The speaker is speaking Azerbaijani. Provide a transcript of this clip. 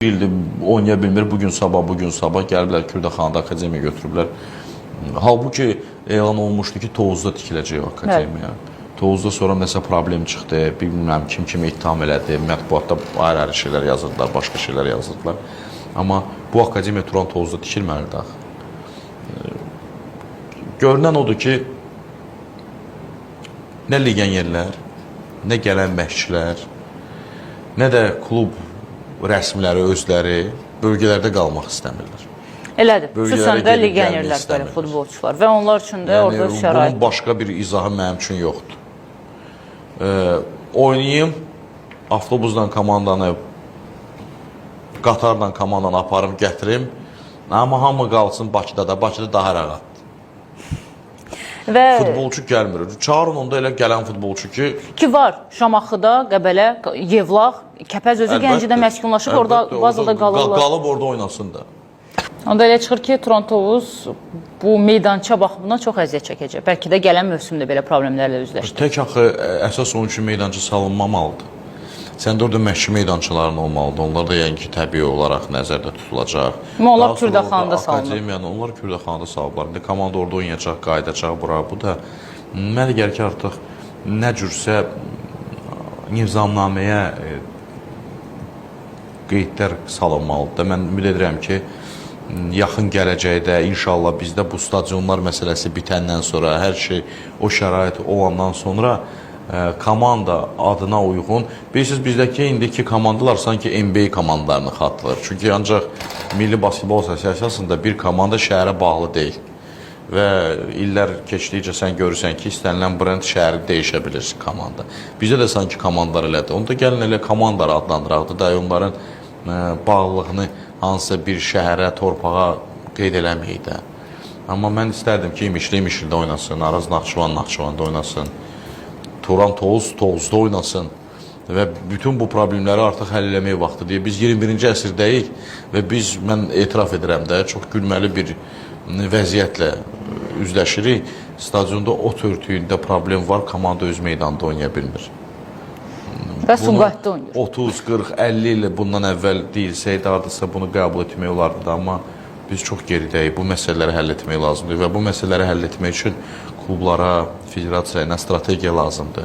İldir oynaya bilmir. Bu gün sabah, bu gün sabah gəliblər Kürdəxanada akademiya götürüblər. Halbuki elan olunmuşdu ki, Tovuzda tikiləcək o akademiya. Evet. Tovuzda sonra nəsə problem çıxdı, bilmirəm kim kimi ittiham elədi, mətbuatda ayrı-ayrı şeylər yazırdılar, başqa şeylər yazırdılar. Amma bu akademiya Turan Tovuzda tikilməlidir axı. Görünən odur ki, nə legionerlər, nə gələn məşqçilər, nə də klub rəsmiləri özləri bölgələrdə qalmaq istəmirlər. Elədir. Xüsusən də Bölgələrə gedib gəlmək legionerlər, belə istəmirlər. Futbolçular və onlar üçün də Yəni, orada şərait. Bunun başqa bir izahı mənim üçün yoxdur. Oynayım, avtobusla komandanı, qatarla komandanı aparım, gətirim. Amma hamı qalsın Bakıda da, Bakıda daha rahatdır. Və Futbolçu gəlmir. Çağırın onda elə gələn futbolçu ki, ki var Şamaxıda, Qəbələ, Yevlax, Kəpəz özü Gəncədə məskunlaşıb orada əlbəttə, bazada qalırlar. Qalıb orada oynasın da. Onda elə çıxır ki, Turan Tovuz bu meydança baxımından çox əziyyət çəkəcək. Bəlkə də gələn mövsümdə belə problemlərlə üzləşəcək. Tək axı əsas onun üçün meydança salınmamalıdır. Sən də orada məşqçi meydançaların olmalıdır. Onlar da yəqin ki, təbii olaraq nəzərdə tutulacaq. Amma onlar Daha sonra Kürdəxanada orada salınıb. Akademiyanı, onlar Kürdəxanada salıblar. İndi komanda orada oynayacaq, qayıdacaq bura. Bu da mənə gəlir ki, artıq nə cürsə nizamnaməyə qeydlər salınmalıdır da. Mən ümid edirəm ki, yaxın gələcəkdə inşallah bizdə bu stadionlar məsələsi bitəndən sonra, hər şey o şərait olandan sonra komanda adına uyğun. Bilirsiniz, bizdəki indiki komandalar sanki NBA komandalarını xatırlar. Çünki ancaq Milli Basketbol Assosiasiyasında bir komanda şəhərə bağlı deyil. Və illər keçdikcə sən görürsən ki, istənilən brend şəhəri dəyişə bilir komanda. Bizdə də sanki komandalar elədir. Onda gəlin elə komandalar adlandıraq da, onların bağlılığını hansısa bir şəhərə, torpağa qeyd eləməyək də. Amma mən istərdim ki, İmişli İmişlidə oynasın, Araz Naxçıvan Naxçıvanda oynasın, Turan Tovuz Tovuzda oynasın və bütün bu problemləri artıq həll eləmək vaxtıdır. Biz 21-ci əsrdəyik və biz, mən etiraf edirəm də, çox gülməli bir vəziyyətlə üzləşirik. Stadionda ot örtüyündə problem var, komanda öz meydanında oynaya bilmir. Və Sumqayıtda oynayır. 30, 40, 50 il bundan əvvəl deyilsəydi, hardasa bunu qəbul etmək olardı da, amma biz çox geridəyik. Bu məsələləri həll etmək lazımdır və bu məsələləri həll etmək üçün klublara, federasiyaya nə strategiya lazımdır,